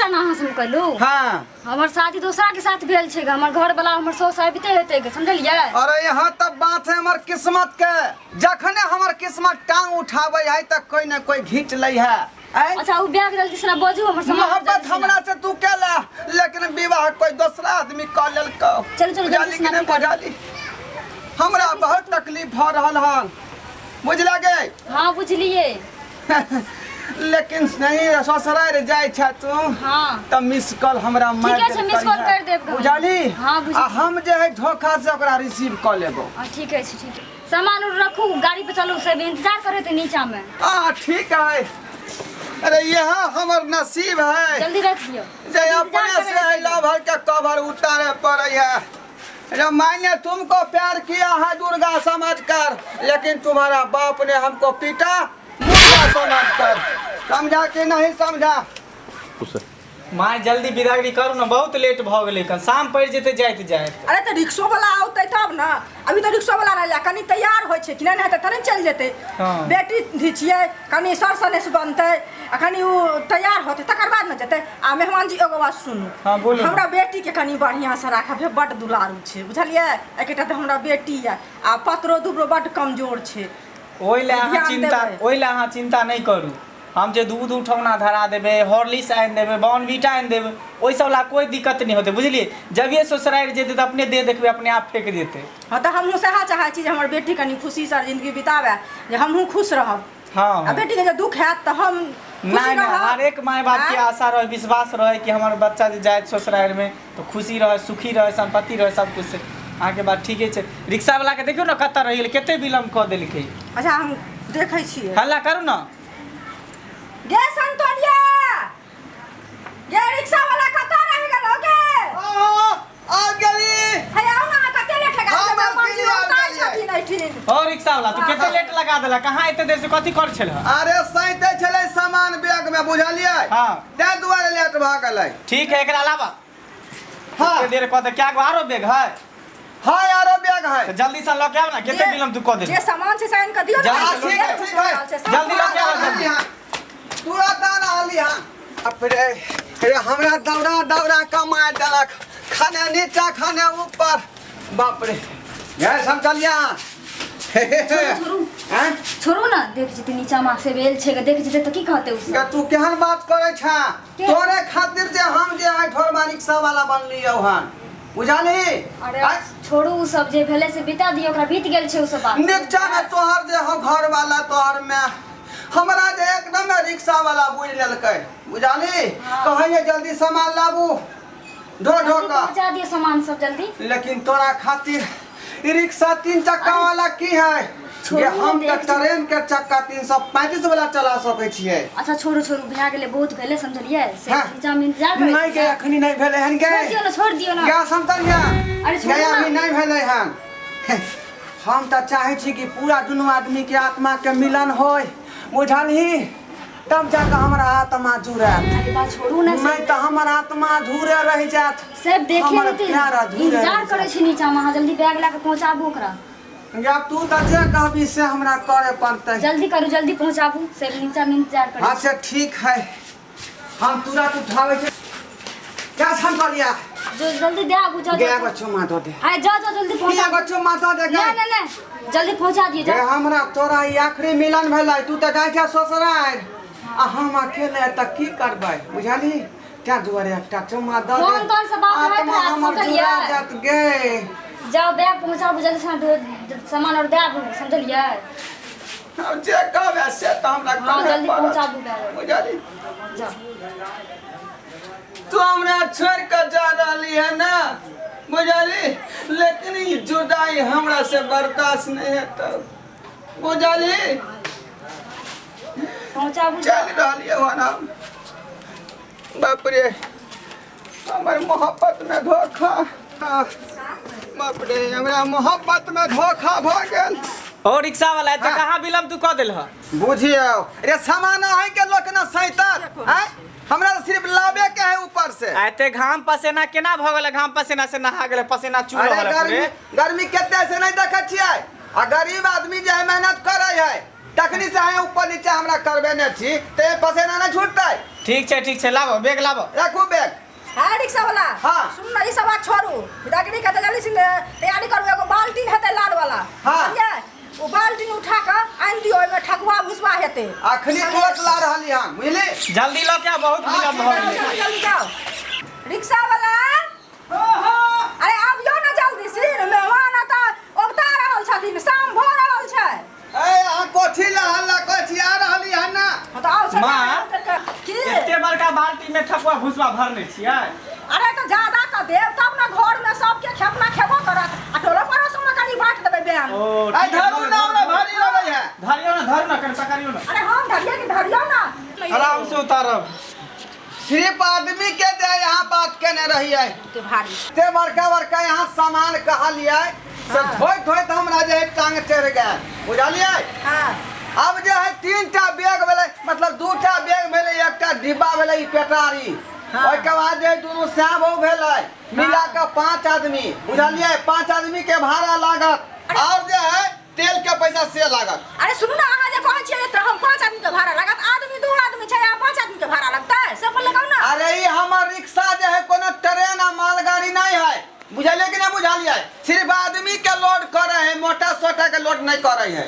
से ने अहाँ से हम कहलहुँ। हाँ। हमर शादी दोसरा के साथ भेल छै, हमर घर वाला हमर साउस आबिते हेतै, समझलियै? अरे यहाँ तब बात है हमर किस्मत के, जखने हमर किस्मत टांग उठाबै है तऽ कोई ने कोई घींच लै है। आँय? अच्छा उ बैग जल्दी से ना बजू, हमर सामान मोहब्बत जल्दी से ना। हमरा से तू केला, लेकिन विवाह कोई दोसरा आदमी कऽ लेलकौ। चलू, चलू, जल्दी बुझाली से कि नहि ना। बुझाली? हमरा बहुत तकलीफ भऽ रहल हन, बुझला गे? हाँ बुझलियै। लेकिन नहीं ससुराल जाइ छ तू। हाँ। तऽ मिस कॉल हमरा मारि ठीके छै, देल मिस कॉल करिहे। कर देब। बुझली? हाँ, बुझली। आ हम जे है धोखा से ओकरा रिसीव कऽ लेबो। हाँ ठीक है, ठीक है। सामान उर रखू, गाड़ी पे चलू, सब इंतजार करे थे नीचा में। आ ठीक है। अरे यह हमर नसीब है। जल्दी रख दियो। जे अपने से है लवर के कवर उतारे पड़े है। अरे मैंने तुमको प्यार किया है दुर्गा समझकर, लेकिन तुम्हारा बाप ने हमको पीटा मुर्गा समझकर। समझा कि नहीं समझा? माय जल्दी विदागरी करू ने, बहुत लेट भऽ गेलै, कन शाम पड़ि जेतै जाइत जाइत। अरे तऽ रिक्शो वाला औतै तब ने, अभी तऽ रिक्शो वाला नहि, कनि तैयार होइ छै कि नहि हेतै तहन चलि जेतै। हँ। बेटी धी छियै, कनि सर सनेस बनतै आ कनि ओ तैयार होतै तकर बाद ने जेतै। आ मेहमान जी एगो बात सुनू। हँ, बोलू। हमरा बेटीके कनि बढ़िआँसँ राखब, हे बड्ड दुलारू छै, बुझलियै? एकेटा तऽ हमरा बेटी यऽ आ पतरो दुबरो बड्ड कमजोर छै। ओहि लए अहाँ ध्यान चिन्ता देबै। ओहि लए अहाँ चिन्ता नहि करू, हम जे दूध उठौना धरा देबै, हॉर्लिक्स आनि देबै, बॉर्नवीटा आनि देबै, ओहि सब लए कोइ दिक्कत नहि होतै, बुझलियै? जभिए ससुरारि जेतै तऽ अपने देह देखबै अपने आप फेक जेतै। हँ तऽ हमहूँ सएह चाहै छी जे हमर बेटी कनि खुशीसँ जिन्दगी बिताबए, जे हमहूँ खुश रहब। हँ। आ बेटीके जे दुख हैत तऽ हम खुशी नहि नहि, रहब। हरेक माय बापके आँय? आशा रहै, विश्वास रहै कि हमर बच्चा जे जायत ससुरारिमे तऽ खुशी रहै, सुखी रहै, सम्पत्ति रहै, सब किछु। अहाँके बात ठीके छै। रिक्शावलाके देखियौ ने कतऽ रहि गेलै, कते विलम्ब कऽ देलकै। अच्छा हम देखै छियै। हल्ला करू ने। गे संतोलिया, गे रिक्शा वाला कतऽ रहि गेलौ गे? आहो, आ गेली। हे आउ ना, कते लेट लगा हाँ, देलकै, मेहमान जी मालकिनी, आ औताइ गेलियै। छथिन एहिठिन। ओ रिक्शावला, तू कते लेट लगा देलक? कहाँ एते देर से कथी कर छल? अरे सैते छलै सामान बैग में, बुझलियै? हाँ। ताहि दुआरे लेट भऽ गेलै। ठीक है, एकरा अलावा हाँ। कते देर कऽ दे, क्या गो आरो बैग है? हाँ आरो बैग है। तऽ जल्दी से लऽ के आब ना, कते जे- विलम्ब तू कऽ जे देलही। सामान छै से आनि कऽ दियौ ने। जल्दी हाँ, ठीक है, ठीक है। जल्दी लऽ के आउ, जल्दी। हाँ, तुरंत आ रहली हाँ। बाप रे, रे हमरा दौड़ा दौड़ा कऽ मारि देलक, खाने नीचा खाने ऊपर। बाप रे, गए समझलिया। छोड़ू। हैं? छोड़ू ना, देख जेतै नीचा में से बेल छै, देख जेतै तऽ की कहतै उ गे सब? तू केहन बात करै छा? के? तोरे खातिर जे हम जे है ढोरबा रिक्शा वाला बनलियौ हन, बुझलही? अरे आँय? छोड़ू उ सब, जे भेलै से बिता दियौ, ओकरा बीत गेल छै उ सब बात। नीचा में तोहर जे हौ घर वाला तोहर में हमरा जे एकदम रिक्शा वाला बुझ लेलकै, बुझलही? हाँ। कहैये जल्दी सामान लाबू ढो ढो जल्दी कऽ। पहुँचा दियौ सामान सब जल्दी। लेकिन तोरा खातिर ई रिक्शा 3 चक्का वाला की है छोड़ू जे ने, हम तऽ देख। ट्रेन के चक्का 335 वाला चला सकै छियै। अच्छा छोड़ू छोड़ू, भए गेलै, बहुत भेलै, समझलियै? से हाँ। नीचा में इंतजार करै नहि गे, अखनी नहि भेलै हन गे। छोड़ दियौ ना, छोड़ दियौ ना। गे समतलिया। अरे छोड़ू गे ना। अभी नहि भेलै हन। हम तऽ चाहै छी कि पूरा दुनू आदमी के आत्मा के मिलन होय, बुझलही? तब जाकऽ हमरा आत्मा जुड़ायत। अरे बा छोड़ू ना। नहि तऽ हमर आत्मा अधूरे रहि जायत। सब देखे हमर हेतै, प्यार अधूरे इंतजार रहि करै जायत। छै नीचा में, अहाँ जल्दी बैग लए कऽ पहुँचाबू ओकरा। गे तू तऽ जे कहबी से हमरा करे पड़तै। जल्दी करू, जल्दी पहुँचाबू, सब नीचा में इंतजार करै। अच्छा ठीक है, हम तुरंत उठाबै छी। क्या हम कहलिया? जो जल्दी दे आबू, जाओ। गे जाओ। एगो चुम्मा दऽ दे। अरे जाओ जाओ, जल्दी पहुँचा। एगो चुम्मा दऽ दे गे। नहीं नहीं नहीं, जल्दी पहुँचा दिए, गे जाओ। हमरा तोरा ई आखिरी मिलन भेलै, तू तऽ जाइ छह ससुरारि आ हम अकेले तऽ की करबै, बुझलही? ताहि दुआरे एकटा चुम्मा दऽ दे। फोन तोन से बात होइत आत्मा हैत, हमर समझलियै? जुड़ा जायत गे। जाओ बैग पहुँचाबू जल्दी से, सामान और दे आबू, समझलियै? आब जे कहबै से तऽ हमरा हाँ, करहे जल्दी पड़त। पहुँचाबू बैग। बुझलही? जाओ। तू हमरा छोड़ के जा रहली है ना, बुझली? लेकिन ई जुदाई हमरा से बर्दाश्त नहीं हेतौ, बुझली? पहुँचाबू। चल रहली है हम। बाप रे, हमर मोहब्बत में धोखा, बाप रे हमरा मोहब्बत में धोखा भऽ गेल। ओ रिक्शा वाला, एते हाँ। कहाँ विलम्ब तू कऽ देलह? बुझियौ रे, सामान अहीं के लोक ना सैतत। आँय, हमरा तऽ सिर्फ लाबे के है ऊपर से। आ एते घाम पसेना केना भऽ गेलै? घाम पसेना से नहा गेलै, पसेना चू अरे रहल है गर्मी पूरे। गर्मी कते से नहीं देखे छियै? आ गरीब आदमी जे है मेहनत करे है, तखनी से है ऊपर नीचे हमरा करबे ने छी ते पसेना नहीं छूटतै। ठीक छै, ठीक छै, लाबो बैग लाबो। राखू बैग। हाँ रिक्शा वाला। हाँ। सुन ना, ई सब बात छोड़ू, विदागरी के जल्दी से तैयारी करू। एगो बाल्टीन हेतै लाल वाला। हाँ। बुझलियै? ओ बाल्टीन उठा के आनि दियौ, ओहिमे ठकुआ भुसबा हेतै। अखनी तुरंत ला रहली हन, बुझली? जल्दी लऽ के आ, बहुत हाँ, विलम्ब भऽ जल्दी गेलै। जाउ, जल्दी जाउ। रिक्शा वाला, अरे आबियौ ने जल्दी से, मेहमान एतऽ औगता रहल छथिन, शाम भऽ रहल छै। ए अहाँ कथी ला हल्ला करै छी? आ रहली हन ना। हाँ तऽ आउ छथिन, माँ। उतर के। की? एते बड़का बाल्टी में ठकुआ भुसबा भरने छियै? अरे तऽ ज्यादा कऽ देब तब ने घरमे सबके खेपना खेबो करत आ टोलो पड़ोसोमे कनि बाँटि देबै बेन। ओ ए ठीक है, धरू ना, हमरा भारी लगै है। धरियौ ना, धरू ना, कनि पकड़ियौ ना। अरे हम धरियै कि धरियौ ना। आराम से उतारब। सिर्फ आदमी के जे यहाँ बात केने रहियै। एते भारी। ते बड़का बड़का यहाँ सामान कहलियै से हाँ। धोइत धोइत हमरा जे है टांग चढ़ गेल, बुझलियै? हाँ। अब जे है 3टा बैग भेलै, मतलब 2टा बैग भेलै, एकटा डिब्बा भेलै ई पेटारी। हाँ। ओहिके बाद जे है दुनू श्याम भेलै, मिला कऽ 5 आदमी, बुझलियै? 5 आदमी के भाड़ा लागत और जे है तेल के पैसा से लागत। अरे सुनू ना, अहाँ जे कहै छियै तऽ हम 5 आदमी के भाड़ा लागत, आदमी 2 आदमी छै आ 5 आदमी के भाड़ा लगतै, से अपन लगाउ ना। अरे ई हमर रिक्शा जे है कोनो ट्रेन आ मालगाड़ी नहीं है, बुझलियै कि नहीं बुझलियै? सिर्फ आदमी के लोड करे है, मोटा सोटा के लोड नहीं करे है,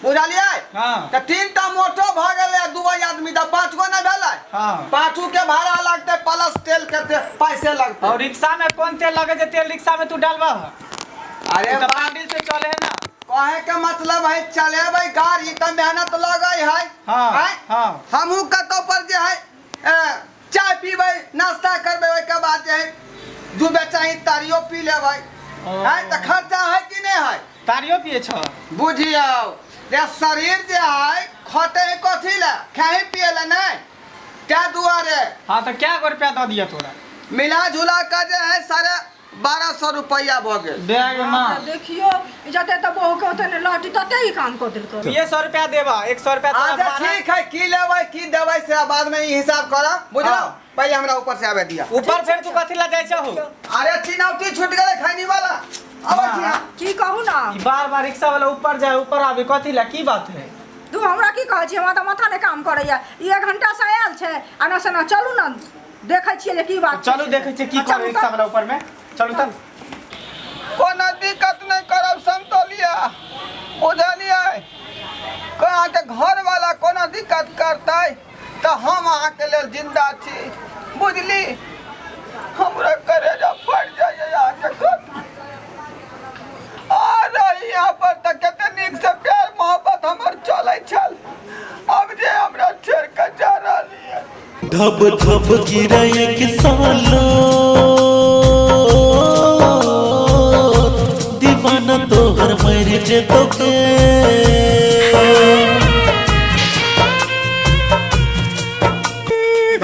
बुझलियै? हाँ। तऽ 3टा मोटो भऽ गेलै आ 2 आदमी तऽ 5 गो नहीं भेलै? हाँ। 5 के भाड़ा लगतै प्लस तेल के पैसे लगतै। और रिक्शा में कोन तेल लगे छै? तेल रिक्शा में तू डालबा? अरे तऽ पाटिल से चले है ना। कहे के मतलब है चलेबै गाड़ी तऽ मेहनत लगै है। हाँ, आँय? हाँ। हमहूँ कतौ पर जे है चाय पीबै, नाश्ता करबै, ओहिके बाद जे है 2 बेर चाही तारियो पी लेबै। आँय, तऽ खर्चा है कि नहीं है? तारियो पिए छ? बुझियौ जे शरीर जे है खटे है कथी लए, खाही पिए लए नहीं, तै दुआरे। हाँ तऽ क्या गो रुपया दऽ दिया तोरा? मिला जुला कऽ जे है 1250 रुपया भऽ गेल। बैग में देखियो जते तऽ बहु के ओते ने लहटी तते ही काम कऽ देलकै। ये 100 रुपया देबा, 100 रुपया तोरा अच्छा भाड़ा। ठीक है, की लेबै की देबै से बाद में ई हिसाब करब, बुझलौ? हाँ। पहिले हमरा ऊपर से आबे दिया। ऊपर फेर तू कथी ला जाइ छहु? अरे चिनौती छूट गेलै खैनी वाला। अबै छी हम। की कहू ना? ई बार बार रिक्शा वाला ऊपर जाए ऊपर आबे कथी ला, की बात है? तू हमरा की कहै छी, हमरा तऽ माथा नहि काम करैया। ई 1 घंटा से आयल छै आ न से न, चलू ने देखै छियै जे की बात छै। चलू देखै छियै की हाँ, करे चलू रिक्शा तऽ। वाला ऊपर में, चलू तब। कोनो दिक्कत नहीं करब संतोलिया, बुझलियै? अहाँके घरवाला कोनो दिक्कत करतै तऽ हम अहाँके लेल जिंदा छी, बुझली? हमरा करेजा फटि जाइए अहाँके घर आ रही यहाँ पर तऽ कते नीक से प्यार मोहब्बत हमर चलै छल, अब जे हमरा छोड़ि कऽ जा रहली है। धब धब गिरै के सालो दीवाना तोहर मर जेतो के।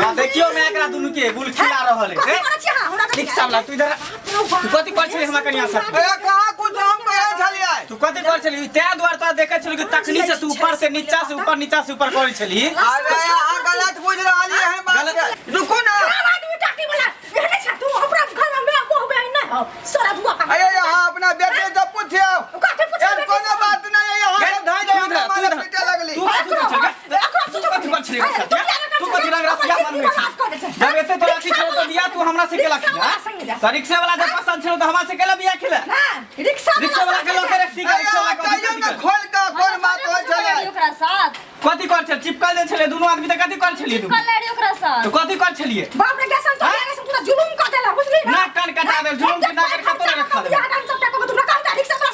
हाँ, देखियो मैं एकरा दुनू के गुल खिला रहल है। कथी करै छी अहाँ? हमरा कथी रिक्शा वाला तू इधर आ। तू कथी करै छली हमरा कनिया साथे? ए कहाँ कुछ हम करै छलियै? तू कथी करै छली? तै दुआरे तोरा देखै छली कि तखनी से तू ऊपर से नीचा से ऊपर नीचा से ऊपर करै छली। अरे अहाँ गलत बुझ रहलियै है बात के। रुकू ना। आदमी टाटी वाला एहने छै तू हमरा घर में मैं बहु बहन नहीं हो सारा दुआ का। अरे यहाँ अपना बेटे से पूछियो। कथी पूछियो? एहन कोनो बात नहीं है, यहाँ गए, से धाइ तू इधर, मारे तू इधर। पीटे लगली। तू कथी करै छली? तू कथी करै छली? तू कथी रंग रसिया बनबै छली? जब एते तोरा अथी छलौ तऽ बियाह तू हमरा से केला खिला? तऽ रिक्शा वाला जब पसंद छलौ तऽ हमरा से केला बियाह खिला? रिक्शा रिक्शा वाला के लऽ के रखती का? अरे रिक्शा वाला अहाँ कथी कहियौ कथी ने करै? खोल कऽ कोन बात होइ छलै? ओकरा साथ कथी करै छल? चिपकल जे छलै दुनू आदमी तऽ कथी करै छलियै दुनू? चिपकल रही ओकरा साथ। तऽ कथी करै छलियै? बाप रे कैसन तो कैसन पूरा जुलुम कर देला, बुझली ना? नाक कान कटा देल, जुलुम के नाक कान कतौ नहि रखा देल।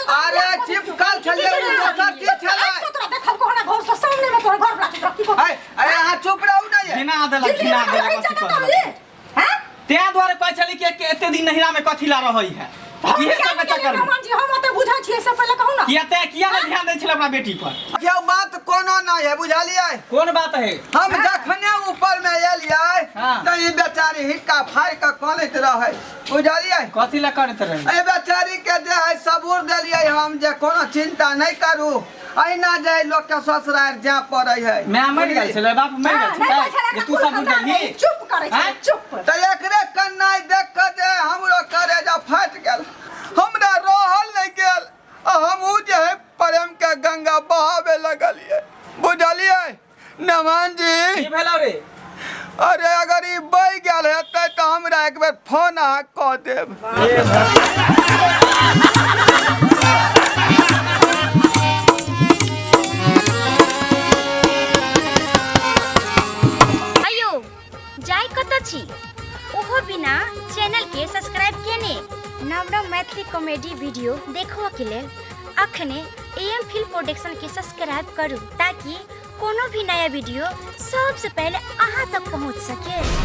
अरे चिपकल छलियै ओ दोसर चीज छलै। तोरा देखल कोहना घर से सामने में तोहर घर वाला छै, तोरा की कहू? अरे अरे अहाँ चुप रहू ने ये। घिना देलक, घिना देलक, कथी कऽ देलक। हैं? तें दुआरे कहै छली कि एते दिन नहिरा में कथी ला रहै है, इहे सब के चक्कर में। जी हम ओते बुझै छियै से पहिले कहू ना। किया ते किया ने ध्यान दै छलै अपना बेटी पर? यौ बात कोनो नहीं है, बुझलियै? कोन बात है? हम जखने ऊपर में एलियै हाँ। तऽ ई बेचारी हिक्का फाड़ि कऽ कनैत रहै, बुझलियै? कथी ला करैत रहै? एहि बेचारी के जे है सबूर देलियै हम जे कोनो चिंता नहीं करू, अहिना जे है लोक के ससुरारि जाय पड़ै है। माय मरि गेल छलै, बाप मरि गेल हाँ, नहि छलै कहै छलै जे तू सब देलही? चुप करै छलै, आँय? चुप। तऽ एकरे कन्नाइ देख कऽ जे हमरो करेजा फाटि गेल, हमरा रहल नहि गेल आ हमहूँ जे है प्रेम के गंगा बहावे लगलियै, बुझलियै नमान जी? की भेलौ रे? अरे अगर ई बहि गेल हेतै तऽ हमरा एक बेर फोन अहाँ कऽ देब। अयो जाय कतऽ छी ओहो बिना चैनल के सब्सक्राइब केने? नव नव मैथिली कॉमेडी वीडियो देखबऽ के लेल अखने एम फिल्म प्रोडक्शन के सब्सक्राइब करू ताकि कोनो भी नया वीडियो सबसे पहले अहाँ तक पहुँच सके।